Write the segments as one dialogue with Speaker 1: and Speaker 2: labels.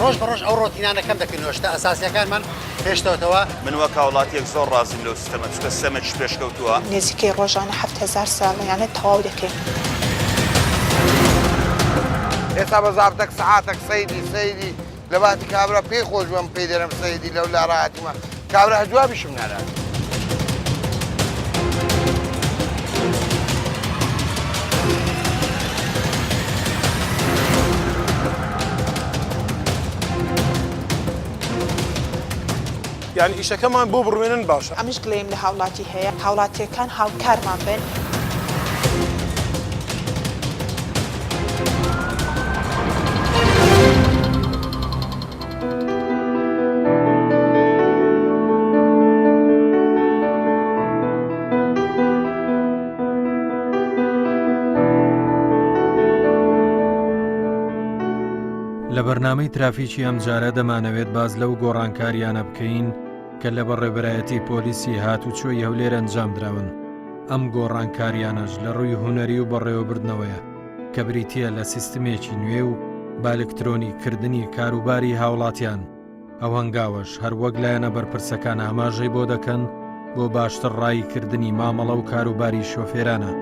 Speaker 1: ڕۆژ بە ڕۆژ ئەو ڕۆتینانە کەم دەکەینەوە شتە ئەساسیەکانمان هێشتۆتەوە.
Speaker 2: من وەک هاوڵاتیەک زۆر ڕازیم لەو سیستەمە چونکە سیستەمێکی پێشکەوتووە.
Speaker 3: نزیکەی ڕۆژانە 7000 ساڵیانە تەواو دەکەین.
Speaker 4: ئێستا بە زابتەک سەعاتەک سەیدی سەیدی لە باتی کابرا پێی خۆش بوو ئەم پێی دەرم سەیدی لەو لا ڕاهاتیمە کابرا هەر جوابیشم نارات.
Speaker 5: یانی ئیشەکەمان بۆ بڕوێنن باشە.
Speaker 3: ئەمش گلەیم لە هاوڵاتی هەیە هاوڵاتیەکان هاوکارمان بن.
Speaker 6: لە بەرنامەی ترافیکی ئەمجارە دەمانەوێت باس لەو گۆڕانکاریانە بکەین کە لە بەڕێوبەرایەتی پۆلیسی هاتوچۆی هەولێر ئەنجامدراون، ئەم گۆڕانکاریانەش لە ڕووی هونەری و بەڕێوەبردنەوەیە کە بریتییە لە سیستمێکی نوێ و بالکترۆنی کردنی کاروباری هاوڵاتیان، ئەو هەنگاوەش هەر وەک لایەنە بەرپرسەکان ئاماژەی بۆ دەکەن بۆ باشتر ڕایی کردنی مامەڵە و کاروباری شۆفێرانە.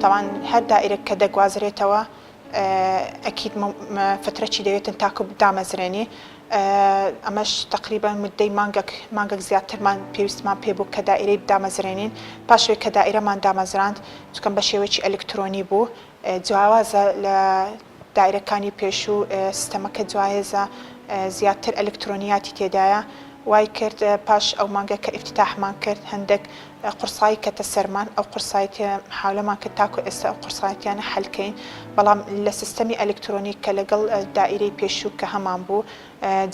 Speaker 3: تاوان هەر دائیرەک کە دەگوازرێتەوە ئەکید فترەکی دەوێتن تاکو دامەزرێنی ئەمەش تەقریبەن مدەی مانگەک مانگەک زیاترمان پێویستمان پێ بوو کە دائیرەی دامەزرێنین پاشەوەی کە دائیرەمان دامەزراند چکەم بە شێوەیەکی ئەلکترۆنی بوو جیاوازە لە دائیرەکانی پێشوو سیستەمەکە جیاێزە زیاتر ئەلکترۆنیاتی تێدایە وای کرد پاش ئەو مانگە کە ئیفتیتاحمان کرد هەندەک قورسایی کەتە سەرمان ئەو قورسایتیە محاولەمان کرد تاکو ئێستا ئەو قورسایتیانە حەل کەین بەڵام لە سیستەمی ئەلکترۆنی کە لەگەڵ دائیرەی پێشوو کە هەمان بوو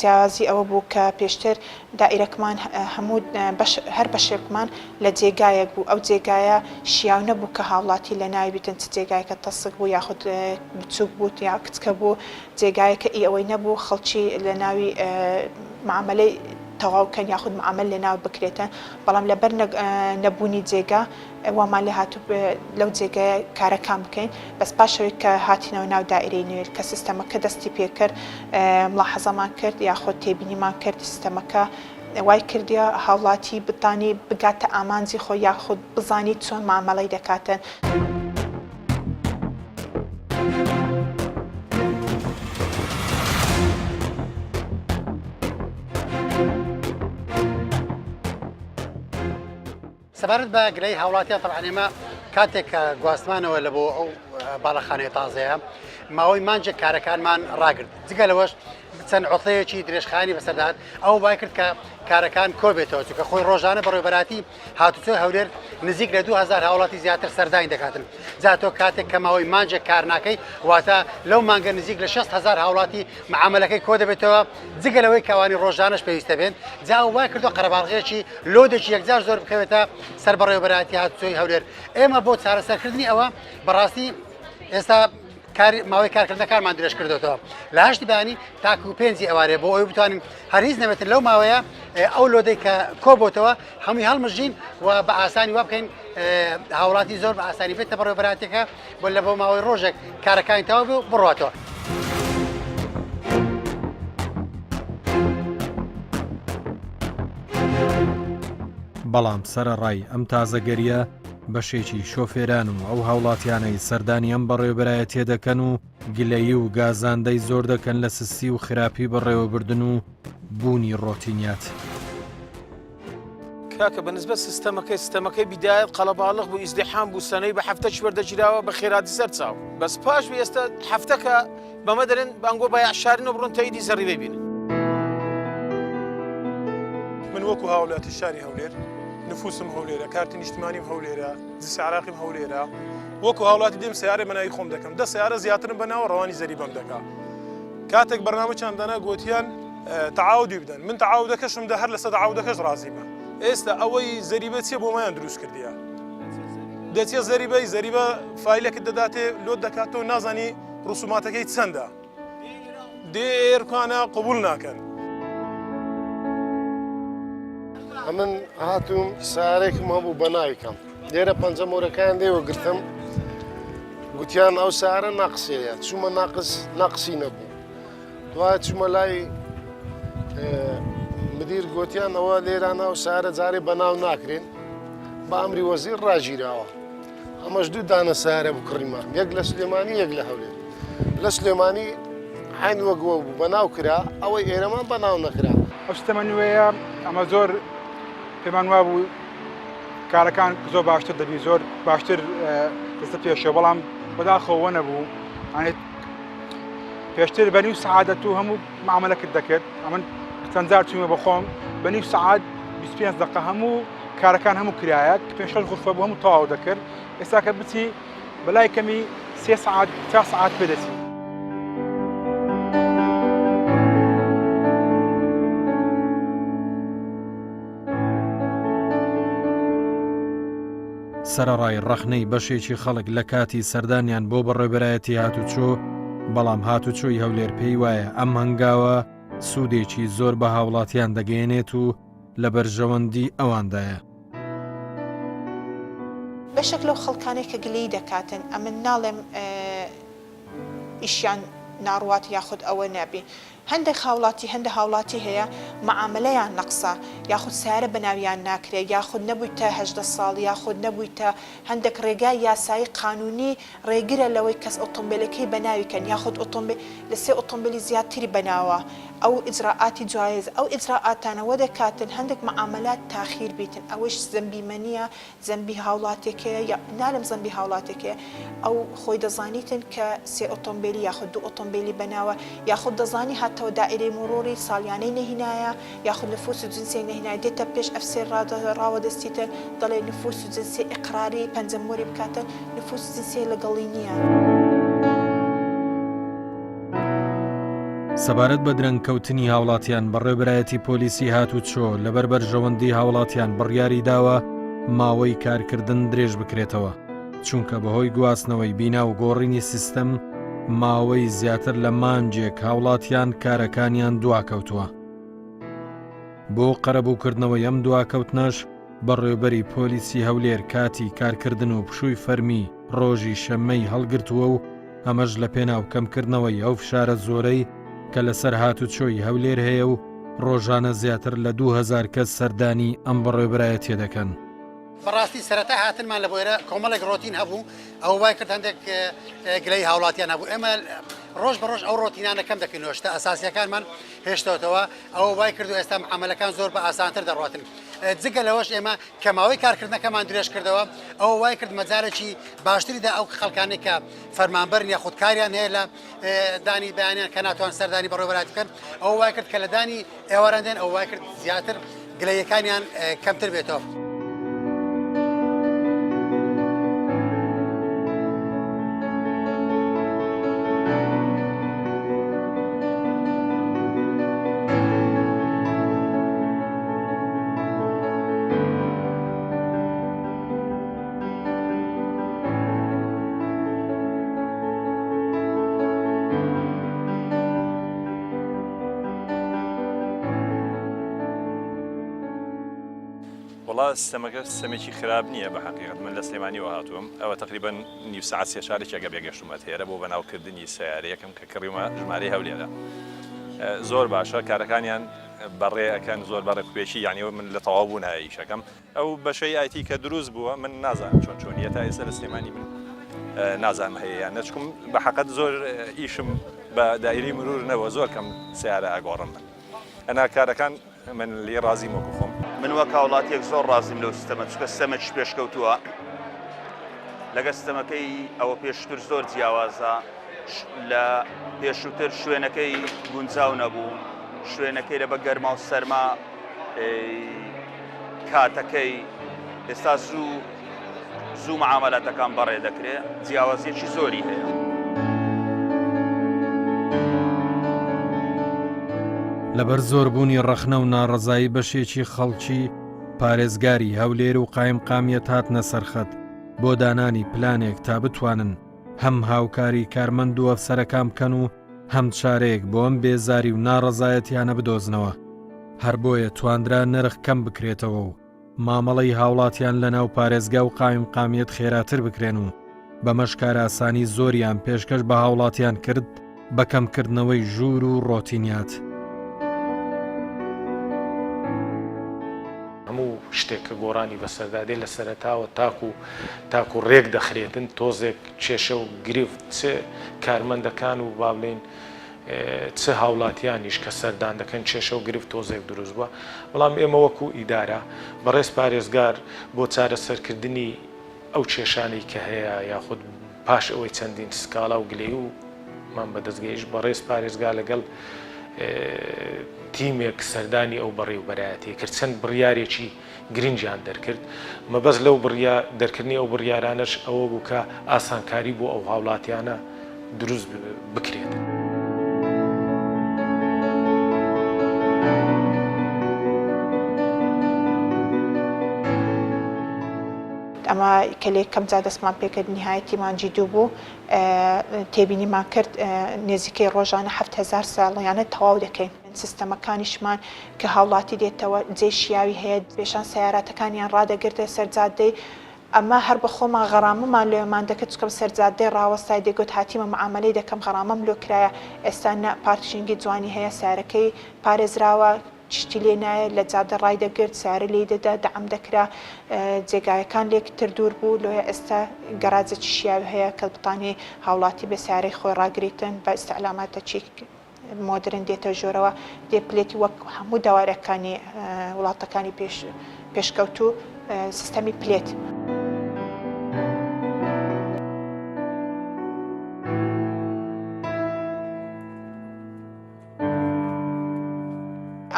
Speaker 3: جیاوازی ئەوە بوو کە پێشتر دائیرەکمان هەموو بەش هەر بەشێکمان لە جێگایەک بوو ئەو جێگایە شیاو نەبوو کە هاوڵاتی لە ناوی بیتن چ جێگایەکە تەسک بوو یاخود بچوک بوو یا کچکە بوو جێگایەکە ئی ئەوەی نەبوو خەڵکی لە ناوی معامەلەی تەواو کەن یاخود معامەل لە ناو بکرێتن بەڵام لەبەر نەبوونی جێگا وامان لێ هاتوو لەو جێگایە کارەکان بکەین بەس پاشەوەی کە هاتینەوە ناو دائیرەی نوێ کە سیستەمەکە دەستی پێکرد ملاحەزەمان کرد یاخود تێبینیمان کرد سیستەمەکە وای کردیە هاوڵاتی بتانی بگاتە ئامانجی خۆی یاخود بزانی چۆن مامەڵەی دەکاتن.
Speaker 1: سەبارەت بە گلەیی هاوڵاتیان تەبعەن ئێمە کاتێک کە گواستمانەوە لە بۆ ئەو باڵەخانەیە تازەیە ماوەی مانجێک کارەکانمان ڕاگرت جگە لەوەش چەند عوتڵەیەکی درێژخایەنی بەسەردات ئەو وای کرد کە کارەکان کۆبێتەوە چونکە خۆی ڕۆژانە بەڕێوەبەراتی هاتوچۆی هەولێر نزیک لە 2000 هاوڵاتی زیاتر سەردانی دەکاتن جا تۆ کاتێک کە ماوەی مانجێک کار ناکەی واتە لەو مانگە نزیک لە 6 هزار هاوڵاتی معاملەکەی کۆ دەبێتەوە جگە لەوەی کەوانی ڕۆژانەش پێویستە بێن جا ئەو وای کردو قەرەباڵغیەکی لۆدێکی یەکجار زۆر بکەوێتە سەر بەڕێوەبەرایەتی هاتوچۆی هەولێر ئێمە بۆ چارەسەرکردنی ئەوە بەڕاستی ئێستا کاری ماوەی کارکردنەکانمان درێژ کردوێتەوە لە هەشتی بەیانی تاکو پێنجی ئەوارێ بۆ ئەوی بتوانین هەر هیچ نەبێتن لەو ماوەیە ئەو لۆدەی کە کۆبۆتەوە هەمووی هەڵمژین و بە ئاسانی وا بکەین هاوڵاتی زۆر بە ئاسانی بێتە بەڕێوەبەراتەکە بۆ لە بۆ ماوەی ڕۆژێک کارەکانی تەواو بێ و بڕاتەوە.
Speaker 6: بەڵام سەرەڕای ئەم تازەگەرییە، بەشێکی شۆفێران و ئەو هاوڵاتیانەی سەردانی ئەم بەڕێوەبەرایەتییە دەکەن و گلەیی و گازاندەی زۆر دەکەن لە سستی و خراپی بەڕێوەبردن و بوونی ڕۆتینیات.
Speaker 5: کاکە بە نسبەت سیستەمەکەی سیستەمەکەی بیدایەت قەڵەباڵغ بوو ئیزدیحام بوو سەنەی بە هەفتە چوەر دەگیراوە بە خێراتی سەر چاو بەس پاش بی ئێستا هەفتەکە بەمە دەرێن بانگۆ بایع شارن و بڕۆن تەیدی زەڕیبەی بینن. من وەکو هاوڵاتی شاری هەولێر نفوسم هەولێرە کارتی نیشتمانیم هەولێرە جنسی عراقیم هەولێرە وەکو هاوڵاتی دێم سیارە بەناوی خۆم دەکەم دە سیارە زیاترم بەناوە ڕەوانی زەریبەم دەکا کاتێک بەرنامەچان دانا گوتیان تەعاودی بدەن من تەعاودەکەشم دە هەر لەسەر تەعاودەکەش ڕازیمە ئێستا ئەوەی زەریبە چیە بۆمایان دروست کردیە دەچێ زەریبەی زەریبە فایلەکت دەداتێ لۆت دەکاتەوە نازانی ڕسوماتەکەی چەندە دێرکانە قبول ناکەن.
Speaker 7: ئەمن هاتووم سارێکم هەبوو بە ناوی کەم لێرە پەنجە مۆرەکان لێوە گرتم گوتیان ئەو سارە ناقسەیە چوومە ناقس ناقسی نەبوو دوای چوومە لای مدیر گوتیان ئەوە لێرانە و سارە جارێ بەناو ناکرێن بە ئەمری وەزیر ڕاگیراوە ئەمەش دوو دانە سارە بکڕیمان یەک لە سلێمانی یەک لە هەولێر لە سلێمانی حین وەگوە بوو بەناو کرا ئەوەی ئێرەمان بەناو نەکرا.
Speaker 8: ئەو سیستەمە نوێیە ئەمە زۆر پێمان وابوو کارەکان زۆر باشتر دەبی زۆر باشتر دەستە پێشەوە بەڵام بەداخەوە نەبوو پێشتر بە نیو سەعات دەتوو هەموو معامەلەکت دەکرد ئەمن چەند جار چوومە بە خۆم بە نیو سەعات 25 دقە هەموو کارەکان هەموو کرایە پێ شەش غرفە بوو هەموو تەواو دەکرد ئێستا کە بچی بەلای کەمی سێ سەعات چوار سەعات پێ دەچی.
Speaker 6: سەرەڕای ڕەخنەی بەشێکی خەڵک لە کاتی سەردانیان بۆ بەڕێوەبەرایەتی هاتوچۆ، بەڵام هاتوچۆی هەولێر پێی وایە ئەم هەنگاوە سوودێکی زۆر بە هاوڵاتیان دەگەیەنێت و لە بەرژەوەندی ئەواندایە.
Speaker 3: بەشێک لەو خەڵکانەی کە گلەیی دەکاتن ئەمن ناڵێم ئیشیان ناڕوات یاخود ئەوە نابی هەندێک هاوڵاتی هەندە هاوڵاتی هەیە معامەلەیان نەقسە یاخود سەیارە بەناویان ناکرێ یاخود نەبوویتە 18 ساڵ یاخود نەبوویتە هەندێک ڕێگای یاسایی قانونی ڕێگرە لەوەی کەس ئۆتۆمبێلەکەی بەناوی کەن یاخود ئۆتۆمبێل لە سێ ئۆتۆمبێلی زیاتری بەناوە ئەو ئیجرائاتی جوایز ئەو ئیجرائاتانە وەدەکاتن هەندێک معامەلات تاخیر بیتن ئەوەیش زەنبی مەنیە زەنبی هاوڵاتێکەیە یا نالێم زەنبی هاوڵاتێکەیە ئەو خۆی دەزانیتن کە سێ ئۆتۆمبێلی یاخود دوو ئۆتۆمبێلی بەناوە یاخود دەزانی هاتەوە دائیرەی مروری ساڵیانەی نەهینایە یاخود نفوس و جنسیەی نەهینایە دێتە پێش ئەفسێر ڕاوەدەستیتن دەڵێ نفوس و جنسیە ئیقراری پەنجەمۆری بکاتن نفوس و جنسیەی لەگەڵی نییە.
Speaker 6: سەبارەت بە درەنگ کەوتنی هاوڵاتیان بەڕێوبەرایەتی پۆلیسی هاتوچۆ لەبەر بەرژەوەندی هاوڵاتیان بڕیاری داوە ماوەی کارکردن درێژ بکرێتەوە چونکە بەهۆی گواستنەوەی بینا و گۆڕینی سیستم ماوەی زیاتر لە مانگێک هاوڵاتیان کارەکانیان دواکەوتووە. بۆ قەرەبووکردنەوەی ئەم دواکەوتنەش بەڕێوبەری پۆلیسی هەولێر کاتی کارکردن و پشووی فەرمی ڕۆژی شەممەی هەڵگرتووە و ئەمەش لە پێناو کەمکردنەوەی ئەو فشارە زۆرەی کە لەسەر هاتوچۆی هەولێر هەیە و ڕۆژانە زیاتر لە 2000 کەس سەردانی ئەم بەڕێوبەرایەتیە دەکەن.
Speaker 1: بەڕاستی سەرەتای هاتنمان لە بۆ ئێرە کۆمەڵێک ڕۆتین هەبوو ئەوە وای کرد هەندێک گلەی هاوڵاتیان هەبوو ئێمە ڕۆژ بە ڕۆژ ئەو ڕۆتینانە کەم دەکەینەوە شتە ئەساسیەکانمان هێشتەوەتەوە ئەوە وای کردو ئێستا معامەلەکان زۆر بە ئاسانتر دەڕاتن جگە لەوەش ئێمە کە ماوەی کارکردنەکەمان درێژ کردەوە ئەوە وای کرد مەجارێکی باشتری دا ئەو خەڵکانێک کە فەرمانبەرن یاخود کاریان هەیە لە دانی بەیانیان کە ناتوان سەردانی بەڕێوەبەرایەتی بکەن ئەوە وای کرد کە لە دانی ئێواران دێن ئەوە وای کرد زیاتر گلەیەکانیان کەمتر بێتەوە.
Speaker 9: وەڵا سیستەمەکە سیستەمێکی خراپ نییە بە حەقیقەت من لە سلێمانیەوە هاتووم ئەوە تەقریبەن نیو سەعات سێ چارێکێکە بێگەشتومەت هێرە بۆ بەناوکردنی سەیارەیەکم کە کڕیومە ژمارەی هەولێرە زۆر باشە کارەکانیان. بەڕێ ئەکەن زۆر بە ڕێکوپێکی یانی من لە تەواو بوونایە ئیشەکەم ئەو بەشەی IT کە دروست بووە من نازانم چۆن چۆنیە تا ئێستا لە سلێمانی من نازانم هەیە یان نەچکم بە حەقەت زۆر ئیشم بە دایری مرور نەوە زۆر کەم سیارە ئەگۆڕم من ئەنا کارەکان من لێ ڕازیم وەکو خۆم.
Speaker 2: من وەک هاوڵاتیەک زۆر ڕازیم لەو سیستەمە چونکە سیستەمێکی پێشکەوتووە لەگەر سیستەمەکەی ئەوە پێشتر زۆر جیاوازە لە پێشووتر شوێنەکەی گونجاو نەبوو شوێنەکەی لە بە گەرما و سەرما کاتەکەی ئێستا زوو زوو معاملاتەکان بەڕێ دەکرێ جیاوازیەکی زۆری هەیە.
Speaker 6: لەبەر زۆربوونی ڕەخنە و ناڕەزایی بەشێکی خەڵکی پارێزگاری هەولێر و قایمقامیەت هاتنە سەرخەت بۆ دانانی پلانێک تا بتوانن هەم هاوکاری کارمەند و ئەفسەرەکان بکەن و هەم چارەیەک بۆ ئەم بێزاری و ناڕەزایەتیانە بدۆزنەوە هەر بۆیە تواندرا نرخ کەم بکرێتەوە و مامەڵەی هاوڵاتیان لە ناو پارێزگا و قایمقامیەت خێراتر بکرێن و بەمەش کارئاسانی زۆریان پێشکەش بە هاوڵاتیان کرد بە کەمکردنەوەی ژوور و ڕۆتینیات.
Speaker 10: هەموو شتێک کە گۆڕانی بەسەردا دێ لە سەرەتاوە تاکو تاکو ڕێک دەخرێتن تۆزێک کێشە و گرفت چ کارمەندەکان و با بڵێین چ هاوڵاتیانیش کە سەردان دەکەن کێشە و گرفت تۆزێک دروست بووە، بەڵام ئێمە وەکو ئیدارە، بەڕێز پارێزگار بۆ چارەسەرکردنی ئەو کێشانەی کە هەیە یاخود پاش ئەوەی چەندین سکاڵا و گلەیی و مان بەدەست گەیشت، بەڕێز پارێزگار لەگەڵ تیمێک سەردانی ئەو بەڕێوبەرایەتیەی کرد، چەند بڕیارێکی گرنگیان دەرکرد، مەبەست لەو بڕیا دەرکردنی ئەو بڕیارانەش ئەوە بوو کە ئاسانکاری بۆ ئەو هاوڵاتیانە دروست بکرێت.
Speaker 3: ئەمە کە لە یەکەم جار دەستمان پێکرد نیهایەتی مانگی دوو بوو تێبینیمان کرد نێزیکەی ڕۆژانە 7000 ساڵیانە تەواو دەکەین. سیستەمەکانیشمان کە هاوڵاتی دێتەوە جێی شیاوی هەیە پێشان سەیاراتەکانیان ڕادەگرتە سەر جادەی ئەمە هەر بە خۆمان غەڕامەمان لۆمان دەکرد چونکە سەر جادەی ڕاوەستای دەگوت هاتیمە معامەلەی دەکەم غەڕامەم لۆ کرایە ئێستا نە پارکینگی جوانی هەیە سەیارەکەی پارێزراوە شتی لێ نایە لە جادە ڕای دەگرت سەیارە لێی دەدا دەعم دەکرا جێگایەکان لێکتر دوور بوو لۆیە ئێستا گەراجێکی شیاوی هەیە کە بتانی هاوڵاتی بێ سەیارەی خۆی ڕاگریتن بە ئیستعلاماتەکی مۆدرن دێتە ژۆرەوە دێ پلێتی وەک هەموو دەوارەکانی وڵاتەکانی پێش پێشکەوتوو سیستەمی پلێت.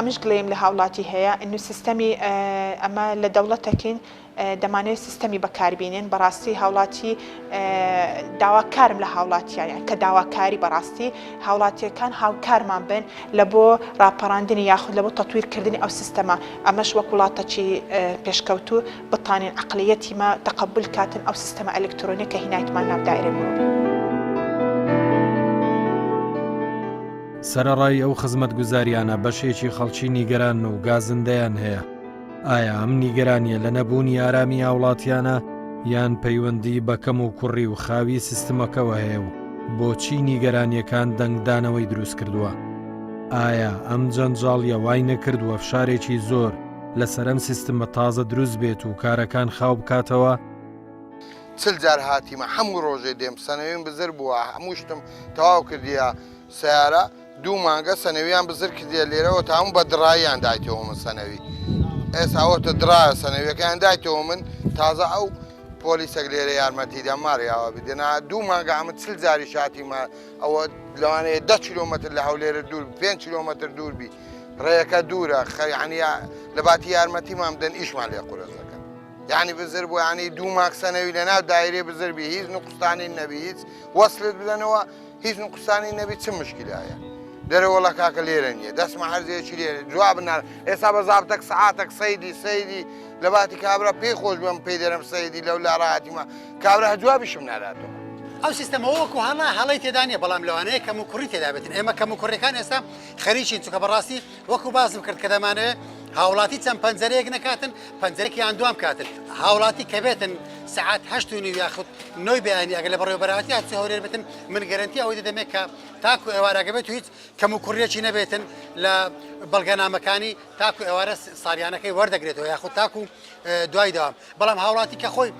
Speaker 3: ئەمش گلەیم لە هاوڵاتی هەیە ئینو سیستەمی ئەمە لە دەوڵەتەکین دەمانەوێت سیستەمی بەکاربینین بەڕاستی هاوڵاتی داواکارم لە هاوڵاتیان کە داواکاری بەڕاستی هاوڵاتیەکان هاوکارمان بن لە بۆ ڕاپەڕاندنی یاخود لە بۆ تەتویرکردنی ئەو سیستەمە ئەمەش وەک وڵاتەکی پێشکەوتوو بتانین عقلیەتی مە تەقبول کاتن ئەو سیستەمە ئەلکترۆنیە کە هینایتمان ناو دایرەی مروری.
Speaker 6: سەرەڕای ئەو خزمەتگوزاریانە بەشێکی خەڵکی نیگەرانن و گازندەیان هەیە ئایا ئەم نیگەرانیە لە نەبوونی ئارامی هاوڵاتیانە یان پەیوەندی بە کەم و کوڕی و خاوی سیستمەکەوە هەیە و بۆچی نیگەرانیەکان دەنگدانەوەی دروست کردووە؟ ئایا ئەم جەنجاڵیە وای نەکردووە فشارێکی زۆر لەسەر ئەم سیستمە تازە دروست بێت و کارەکان خاو بکاتەوە؟
Speaker 4: چل جار هاتیمە هەموو ڕۆژێ دێم سەنەویم بزر بووە هەموو شتم تەواو کردیە سەیارە دوو مانگە سەنەویان بزر کردیە لێرەوە تا هەموو بە دڕاییان دایتەوە من سەنەوی ئێستا ئەوەتە دڕایە سەنەویەکەیان دایتەوە من تازە ئەو پۆلیسێک لێرە یارمەتی دا ماریاوە بدەنا دوو مانگە ئەمە چل جاری شاتیمە ئەوە لەوانەیە دە کیلۆمەتر لە هەولێرە دوور پێنج کیلۆمەتر دوور بی ڕێیەکە دوورە خەیانە لە باتی یارمەتیمان بدەن ئیشمان لێ قورس دەکەن یعنی بزر بۆ یعنی دوو ماک سەنەوی لە ناو دایرێ بزر بی هیچ نقوستانی نەبی هیچ وەسلت بدەنەوە هیچ نقوستانی نەبی چ مشکلایە دەرە وەڵا کاکە لێرە نییە دەستمە هەرزەیەکی لێرە جواب نار ئێستا بە زابتەک سەعاتەک سەیدی سەیدی لە باتی کابرا پێی خۆش بم پێی دەرم سەیدی لەو لا ڕاهاتیمە کابرا جوابیشم ناراتەوە.
Speaker 1: ئەو سیستەمە وەکو هەڵە هەڵەی تێدا نییە بەڵام لەوانەیە کەم و کوڕی تێدا بێتن ئێمە کەم و کوڕیەکان ئێستا خەریکین چونکە بەڕاستی وەکو باسم کرد کە دەمانەوێت. هاوڵاتی چەند پەنجەرەیەک نەکاتن پەنجەرێکیان دوام کاتن هاوڵاتی کە بێتن سەعات هەشت و نیو یاخود نۆی بەیانی ئەگەر لە بەڕێوەبەرایەتی هاتوچۆی هەولێر بێتن من گەرەنتی ئەوەی دەدەمێ کە تاکو ئێوارە ئەگەر بێت و هیچ کەم و کوڕیەکی نەبێتن لە بەڵگەنامەکانی تاکو ئێوارە ساڵیانەکەی وەردەگرێتەوە یاخود تاکو دوای دەوام بەڵام هاوڵاتی کە خۆی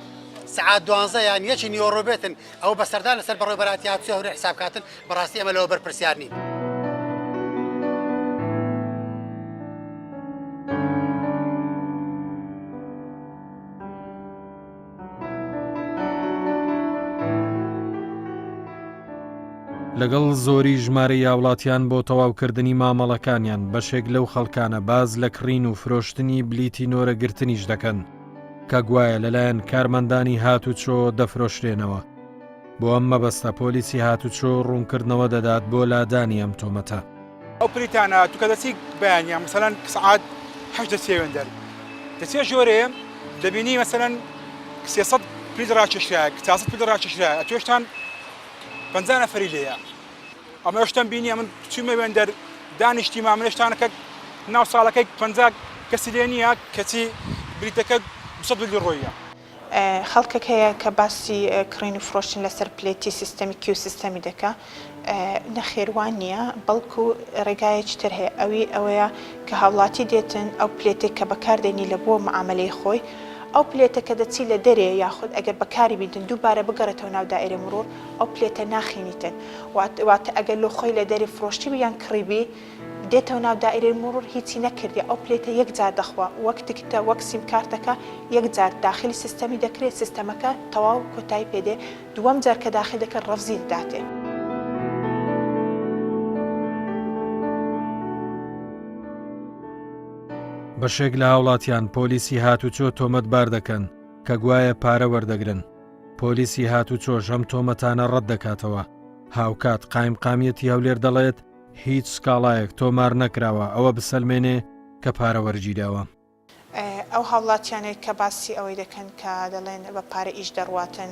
Speaker 1: سعات دوانزە یان یەکی نیوەڕۆ بێتن ئەو بە سەردان لەسەر بەڕێوەبەراتی هاتوچۆی هەولێر حساب کاتن بەڕاستی ئێمە لەوە بەرپرسیار نین.
Speaker 6: لەگەڵ زۆری ژمارەی هاوڵاتیان بۆ تەواوکردنی مامەڵەکانیان، بەشێک لەو خەڵکانە باس لە کڕین و فرۆشتنی بلیتی نۆرەگرتنیش دەکەن، کە گوایە لەلایەن کارمەندانی هاتوچۆ دەفرۆشرێنەوە. بۆ ئەم مەبەستە پۆلیسی هاتوچۆ ڕوونکردنەوە دەدات بۆ لادانی ئەم تۆمەتە.
Speaker 8: ئەو پلیتانە تو کە دەچی بەیانیان مەسەلەن سەعات هەشت دەچیە وێندەر دەچیە ژۆرێ دەبینی مەسەلەن 300 پلیت ڕاکێشرایە 400 پلیت ڕاکێشرایە ئەتوێشتان 50 نەفەری لێیە ئەمە شتم بینی ئەمن چوومە وێندەر دانیشتی مامنێشتانەکە ناو ساڵەکەی 50 کەسی لێ نییە کەچی بلیتەکە 200 بلی ڕۆیە.
Speaker 3: خەڵکێک هەیە کە باسی کڕین و فرۆشتن لەسەر پلێتی سیستەمی queue سیستەمی دەکا، نەخێر وا نییە، بەڵکو ڕێگایەکی تر هەیە ئەوی ئەوەیە کە هاوڵاتی دێتن ئەو پلێتەی کە بەکار دێنی لە بۆ معامەلەی خۆی ئەو پلێتە کە دەچی لە دەرێ یاخود ئەگەر بەکاری بیتن دووبارە بگەڕێتەوە ناو دائیرەی مروور ئەو پلێتە ناخینیتن واتە ئەگەر لۆ خۆی لە دەرێ فرۆشتبی یان کڕیبی دێتەوە ناو دائیرەی مروور هیچی نەکردیە ئەو پلێتە یەک جار دەخوا وەک تکتە وەک سیم کارتەکە یەک جار داخلی سیستەمی دەکرێت سیستەمەکە تەواو کۆتایی پێ دێ دووەم جار کە داخل دەکرد ڕەفزی دەداتێ.
Speaker 6: بەشێک لە هاوڵاتیان پۆلیسی هاتوچۆ تۆمەتبار دەکەن کە گوایە پارە وەردەگرن، پۆلیسی هاتوچۆش ئەم تۆمەتانە ڕەت دەکاتەوە، هاوکات قایمقامیەتی هەولێر دەڵێت، هیچ سکاڵایەک تۆمار نەکراوە ئەوە بسەلمێنێ کە پارە وەرگیراوە.
Speaker 3: ئەو هاوڵاتیانەی کە باسی ئەوەی دەکەن کە دەڵێن بە پارە ئیش دەڕواتن،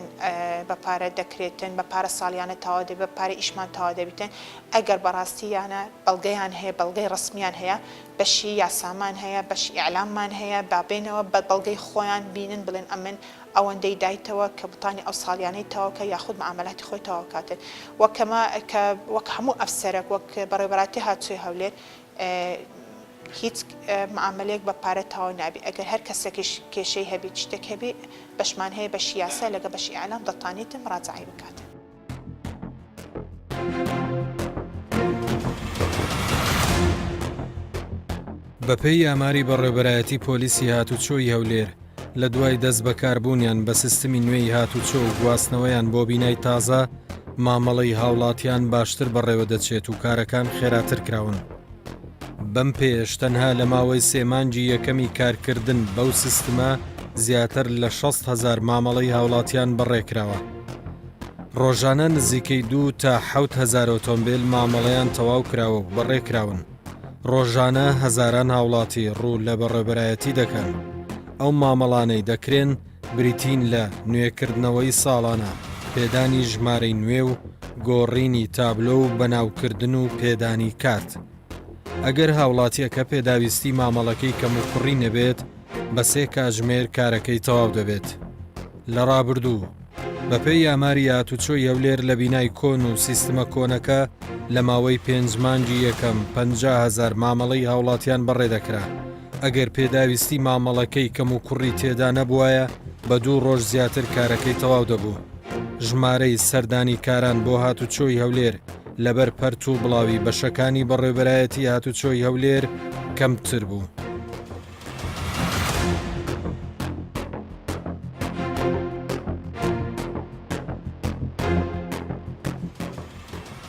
Speaker 3: بە پارە دەکرێتن، بە پارە ساڵیانە تەواو دەبێت، بە پارە ئیشمان تەواو دەبیتن، ئەگەر بەڕاستی یانە بەڵگەیان هەیە، بەڵگەی ڕەسمیان هەیە، بەشی یاسامان هەیە، بەشی ئیعلاممان هەیە، با بێنەوە بە بەڵگەی خۆیان بینن بڵێن ئەمن ئەوەندەی دایتەوە کە بتانی ئەو ساڵیانەی تەواو کە یاخود معامەلاتی خۆی تەواو کاتن وەک کەمە کە وەک هەموو ئەفسەرەک وەک بەڕێوبەراتی هاتووی هەولێر هیچ معامەلەیەک بە پارە تەواو نابی ئەگەر هەر کەسێکیش کێشەی هەبیت شتێک هەبی بەشمان هەیە بەشی یاسا لەگە بەشی ئیعلام دەتانیتن مراجەعەی بکاتن.
Speaker 6: بەپێی ئاماری بەڕێوبەرایەتی پۆلیسی هاتوچۆی هەولێر، لە دوای دەست بەکاربوونیان بە سیستمی نوێی هاتوچۆ و گواستنەوەیان بۆ بینای تازە، مامەڵەی هاوڵاتیان باشتر بەڕێوەدەچێت و کارەکان خێراتر کراون. بەم پێیەش تەنها لە ماوەی سێ مانگی یەکەمی کارکردن بەو سیستمە زیاتر لە 6 هەزار مامەڵەی هاوڵاتیان بەڕێکراوە. ڕۆژانە نزیکەی دوو تا 7 هەزار ئۆتۆمبیل مامەڵەیان تەواو کراوە و بەڕێکراون. ڕۆژانە هەزاران هاوڵاتی ڕوو لە بەڕێوبەرایەتی دەکەن. ئەو مامەڵانەی دەکرێن بریتین لە نوێکردنەوەی ساڵانە، پێدانی ژمارەی نوێ و گۆڕینی تابلۆ و بەناوکردن و پێدانی کارت. ئەگەر هاوڵاتییەکە پێداویستی مامەڵەکەی کەموکوڕی نەبێت، بە سێ کاتژمێر کارەکەی تەواو دەبێت. لە ڕابردوو، بەپێی ئاماری هاتوچۆی هەولێر لە بینای کۆن و سیستمە کۆنەکە لە ماوەی پێنج مانگی یەکەم 50 هەزار مامەڵەی هاوڵاتیان بەڕێدەکرا، ئەگەر پێداویستی مامەڵەکەی کەموکوڕی تێدا نەبوایە بە دوو ڕۆژ زیاتر کارەکەی تەواو دەبوو. ژمارەی سەردانیکاران بۆ هاتوچۆی هەولێر لەبەر پەرت و بڵاوی بەشەکانی بەڕێوبەرایەتی هاتوچۆی هەولێر کەمتر بوو.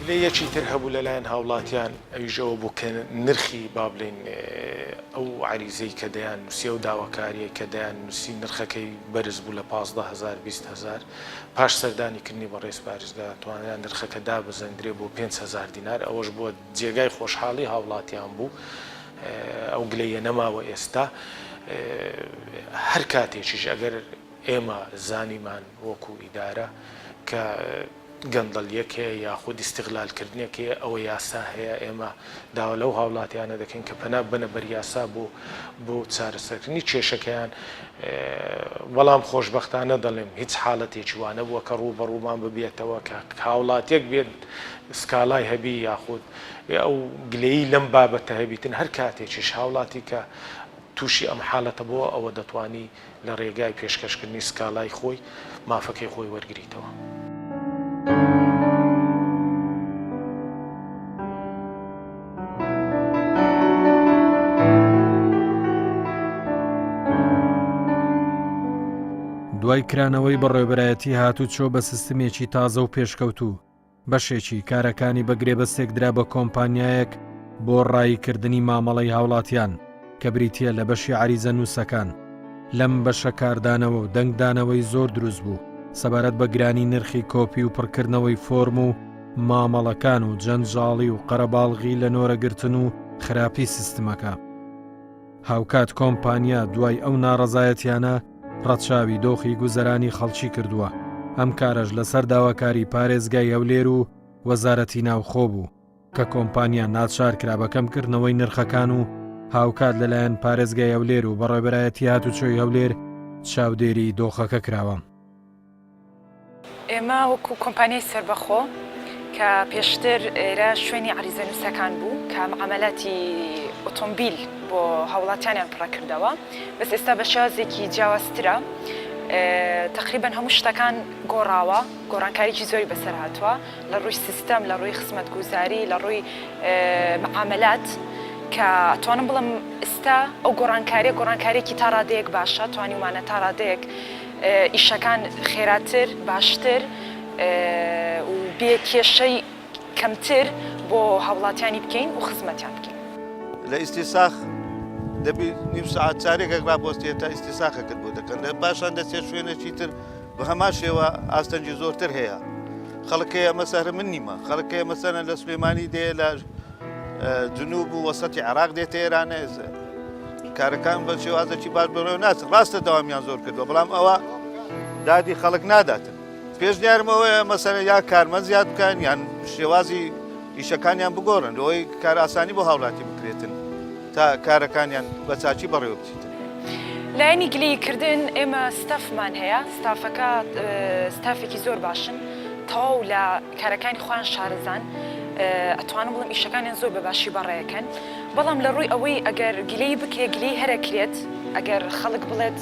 Speaker 10: گلەییەکی تر هەبوو لەلایەن هاوڵاتیان ئەویش ئەوە بوو کە نرخی با بڵێین ئەو عەریزەی کە دەیان نووسی ئەو داواکاریەی کە دەیان نووسی نرخەکەی بەرز بوو لە 15 هەزار 20 هەزار پاش سەردانی کردنی بەڕێز پارێزگا توانرا نرخەکە دابەزێندرێ بۆ 5 هەزار دینار ئەوەش بووە جێگای خۆشحاڵی هاوڵاتیان بوو ئەو گلەییە نەماوە ئێستا هەر کاتێکیش ئەگەر ئێمە زانیمان وەکو ئیدارە کە. گەندەڵیەک هەیە یاخود ئیستغلال کردنێک هەیە ئەوە یاسا هەیە ئێمە داوا لەو هاوڵاتیانە دەکەین کە پەنا ببەنە بەر یاسا بۆ بۆ چارەسەرکردنی کێشەکەیان بەڵام خۆشبەختانە دەڵێم هیچ حاڵەتێکی وا نەبووە کە ڕووبەڕوومان ببێتەوە کە هاوڵاتیەک بێت سکاڵای هەبی یاخود ئەو گلەیی لەم بابەتە هەبیتن هەر کاتێکیش هاوڵاتی کە تووشی ئەم حاڵەتە بۆوە ئەوە دەتوانی لە ڕێگای پێشکەشکردنی سکاڵای خۆی مافەکەی خۆی وەرگریتەوە.
Speaker 6: دوای کرانەوەی بەڕێوەبەرایەتی هاتوچۆ بە سیستمێکی تازە و پێشکەوتوو، بەشێکی کارەکانی بە گرێبەستێک درا بە کۆمپانیایەک بۆ ڕاییکردنی مامەڵەی هاوڵاتیان کە بریتییە لە بەشی عەریزە نووسەکان. لەم بەشە کاردانەوە و دەنگدانەوەی زۆر دروست بوو سەبارەت بە گرانی نرخی کۆپی و پڕکردنەوەی فۆرم و مامەڵەکان و جەنجاڵی و قەرەباڵغی لە نۆرەگرتن و خراپی سیستمەکە. هاوکات کۆمپانیا دوای ئەو ناڕەزایەتیانە ڕەچاوی دۆخی گوزەرانی خەڵکی کردووە، ئەم کارەش لەسەر داواکاری پارێزگای هەولێر و وەزارەتی ناوخۆ بوو، کە کۆمپانیا ناچار کرا بە کەمکردنەوەی نرخەکان و هاوکات لەلایەن پارێزگای هەولێر و بەڕێوەبەرایەتی هاتوچۆی هەولێر چاودێری دۆخەکە کراوە.
Speaker 11: ئێمە وەکو کۆمپانیای سەربەخۆ کە پێشتر ئێرە شوێنی عەریزەنووسەکان بوو کە معامەلاتی ئۆتۆمبیل بۆ هاوڵاتیانیان پڕەکردەوە بەس ئێستا بە شێوازێکی جیاوازترە تەقریبەن هەموو شتەکان گۆڕاوە گۆڕانکاریی زۆری بەسەر هاتووە لە ڕووی سیستەم لە ڕووی خزمەتگوزاری لە ڕووی معامەلات کە ئەتوانم بڵێم ئستا ئەو گۆڕانکاریە گۆڕانکاریەکی تا ڕادەیەک باشە توانیومانە تا ڕادەیەک ئیشەکان خێراتر، باشتر و بێ کێشەی کەمتر بۆ هاوڵاتیانی بکەین و خزمەتیان بکەین.
Speaker 12: لە ئیستیساخ دەبی نیو سەعات چارێکێک ڕابوەستێت تا ئیستیساخەکەت بۆ دەکەن لە پاشان دەچێت شوێنێکی تر بە هەمان شێوە ئاستەنگی زۆرتر هەیە خەڵک هەیە مەسەرە من نیمە خەڵک هەیە مەسەرەن لە سلێمانی دێ لە جنوب و وەسەتی عێراق دێتە ئێرانێ کارەکان بە شێوازێکی باش بەڕێوە ناچن ڕاستە داوامیان زۆر کردووە بەڵام ئەوە دادی خەڵک ناداتن پێشنیارم ئەوەیە مەسەلەن یا کارمەند زیاد بکەن یان شێوازی ئیشەکانیان بگۆڕن لەوەی کار ئاسانی بۆ هاوڵاتی بکرێتن تا کارەکانیان بە چاکی بەڕێوە بچیتن.
Speaker 11: لایەنی گلەیی کردن ئێمە ستافمان هەیە ستافەکە ستافێکی زۆر باشن تەواو لە کارەکانی خۆیان شارەزان ئەتوانم بڵێم ئیشەکانیان زۆر بە باشی بەڕێکەن بەڵام لە ڕووی ئەوەی ئەگەر گلەیی بکرێ گلەیی هەر ئەکرێت ئەگەر خەڵک بڵێت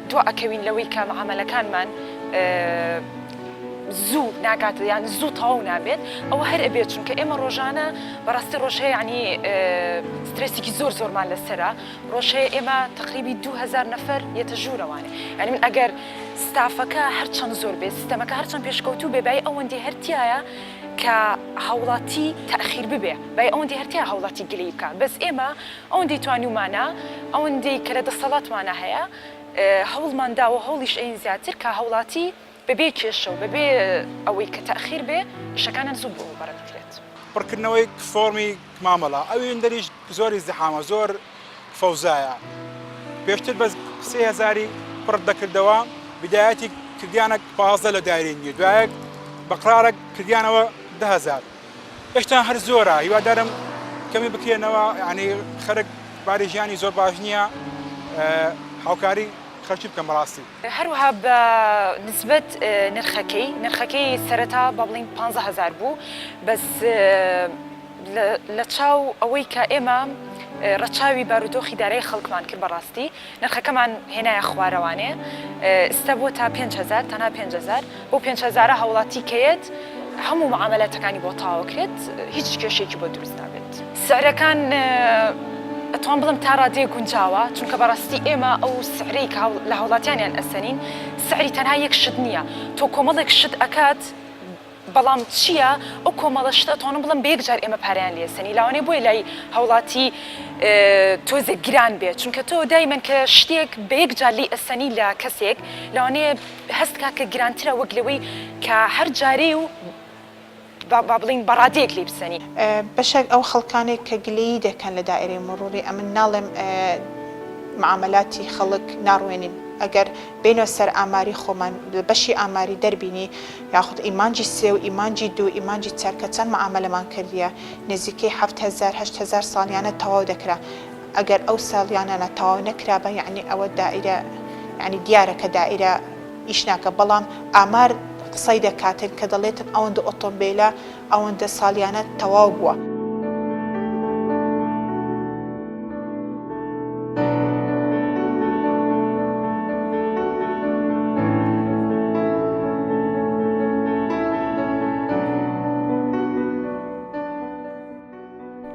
Speaker 11: دوا ئەکەوین لەوەی کە معامەلەکانمان زوو ناگات یان زوو تەواو نابێت ئەوە هەر ئەبێت چونکە ئێمە ڕۆژانە بەڕاستی ڕۆژ هەیە یعنی سترێسێکی زۆر زۆرمان لەسەرە ڕۆژ هەیە ئێمە تەقریبی 2000 نەفەر یەتە ژوورەوانێ یعنی من ئەگەر ستافەکە هەرچەند زۆر بێت سیستەمەکە هەرچەند پێشکەوتوو بێ بای ئەوەندی هەر تیایە کە هاوڵاتی تەئخیر ببێ بای ئەوەندی هەر تیایە هاوڵاتی گلەیی بکا بەس ئێمە ئەوەندەی توانیومانە ئەوەندەی کە لە دەسەڵاتمانا هەیە هەوڵمان داوە هەوڵیش ئەین زیاتر کە هاوڵاتی بەبێ کێشە و بەبێ ئەوەی کە تەئخیر بێ ئیشەکانیان زوو بۆ بەڕێ بکرێت.
Speaker 8: پڕکردنەوەی فۆڕمی مامەڵە ئەویندەریش زۆر ئیزدحامە زۆر فەوزایە پێشتر بەس سێ هەزاری پڕت دەکردەوە بدایەتی کردیانە 15 لە دایرەی نیە دوایەک بەقرارە کردیانەوە دههزار هێشتا هەر زۆرە هیوادارم کەمی بکرێنەوە یعنی خەرک باری ژیانی زۆر باش نییە هاوکاری خەرکی بکەم بەڕاستی.
Speaker 11: هەروەها بە نسبەت نرخەکەی نرخەکەی سەرەتا با بڵێین 15000 بوو بەس لە چاو ئەوەی کە ئێمە ڕەچاوی بارودۆخی دارایی خەڵکمان کرد بەڕاستی نرخەکەمان هێنایە خوارەوانێ ئستا بووە تا 5000 تەنها 5000 بۆ 5000 هاوڵاتی کەیەت هەموو معاملاتەکانی بۆ تەواوکرێت هیچ کێشێکی بۆ دروست نابێت سعرەکان ئەتوان بڵم تا ڕادەیەک گونجاوە چونکە بەڕاستی ئێمە ئەو سعرەی کە لە هاوڵاتیانیان ئەسەنین سعری تەنها یەک شت نییە تۆ کۆمەڵێک شت ئەکات بەڵام چییە ئەو کۆمەڵە شتە ئەتوانم بڵێم بە یەک جار ئێمە پارەیان لێ سەنی لاوانەیە بۆیە لای هاوڵاتی تۆزێک گران بێت چونکە تۆ دایمەن کە شتێک بە یەک جار لێی ئەسەنی لە کەسێک لەوانەیە هەست کا کە گرانترە وەک لەوەی کە هەر جارەی و با بڵێین بە ڕادەیەک لێی بسەنی.
Speaker 3: بەشێک ئەو خەڵکانەی کە گلەیی دەکەن لە دائیرەی مروری ئەمن ناڵێم معامەلاتی خەڵک ناڕوێنین. ئەگەر بێینەوە سەر ئاماری خۆمان لە بەشی ئاماری دەربینی یاخود ئی مانگی سێ و ئی مانگی دوو ئی مانگی چار کە چەند معامەلەمان کردیە نزیکەی 7000 8000 ساڵیانە تەواو دەکرا ئەگەر ئەو ساڵیانانە تەواو نەکرابا یەعنی ئەوە دائیرە یەعنی دیارە کە دائیرە ئیش ناکا بەڵام ئامار قسەی دەکاتن کە دەڵێتن ئەوەندە ئۆتۆمبیلە ئەوەندە ساڵیانە تەواو بووە.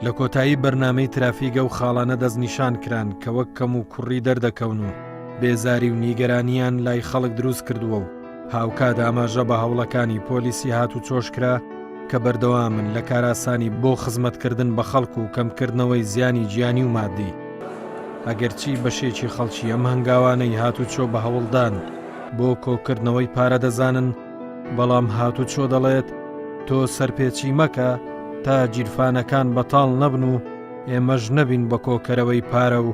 Speaker 6: لە کۆتایی بەرنامەی ترافیک ئەو خاڵانە دەستنیشان کران کە وەک کەم و کوڕی دەردەکەون و بێزاری و نیگەرانیان لای خەڵک دروست کردووە و هاوکات ئاماژە بە هەوڵەکانی پۆلیسی هاتوچۆش کرا کە بەردەوامن لە کارئاسانی بۆ خزمەتکردن بە خەڵک و کەمکردنەوەی زیانی گیانی و مادی. ئەگەرچی بەشێکی خەڵکی ئەم هەنگاوانەی هاتوچۆ بە هەوڵدان بۆ کۆکردنەوەی پارە دەزانن، بەڵام هاتوچۆ دەڵێت تۆ سەرپێچی مەکە تا گیرفانەکان بەتاڵ نەبن و ئێمەش نەبین بە کۆکەرەوەی پارە و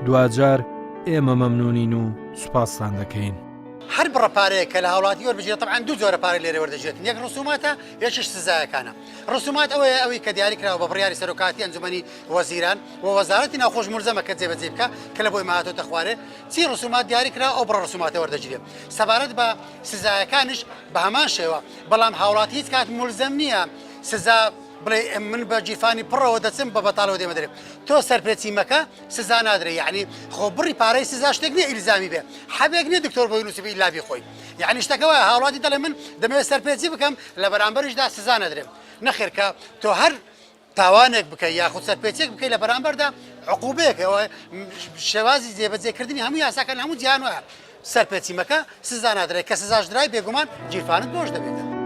Speaker 6: دواجار ئێمە مەمنونین و سوپاستان دەکەین.
Speaker 1: هەر بڕە پارەیەک کە لە هاوڵاتی وەربگیرێت تەبعەن دوو جۆرە پارە لێرە وەردەگیرێتن یەک ڕسوماتە یەکیش سزایەکانە ڕسومات ئەوەیە ئەوی کە دیاری کراوە بە بڕیاری سەرۆکاتی ئەنجومەنی وەزیران و وەزارەتی ناوخۆش مولزەمە کە جێبەجێی بکا کە لە بۆ ئێمە هاتۆتە خوارێ چی ڕسومات دیاری کراوە ئەو بڕە ڕسوماتە وەردەگیرێت سەبارەت بە سزایەکانیش بە هەمان شێوە بەڵام هاوڵاتی هیچ کات مولزەم نییە سزا بڵێ من بە گیرفانی پڕەوە دەچم بە بەتاڵەوە دێمە دەرێ تۆ سەرپێچی مەکە سزا نادرێ یعنی خۆ بڕی پارەی سزا شتێک نییە ئیلزامی بێ حەبێک نییە دکتۆر بۆی نووسیبێ ئیلا بیخۆی یعنی شتەکە وایە هاوڵاتی دەڵێ من دەمەوێت سەرپێچی بکەم لە بەرامبەریشدا سزا نەدرێم نەخێر کە تۆ هەر تاوانێک بکەی یاخود سەرپێچێک بکەی لە بەرامبەردا عقوبەیەک ئەوە شێوازی جێبەجێکردنی هەموو یاساکان هەموو جیهان وایە سەرپێچی مەکە سزا نادرێت کە سزاش درای بێگومان گیرفانت بۆش دەبێت.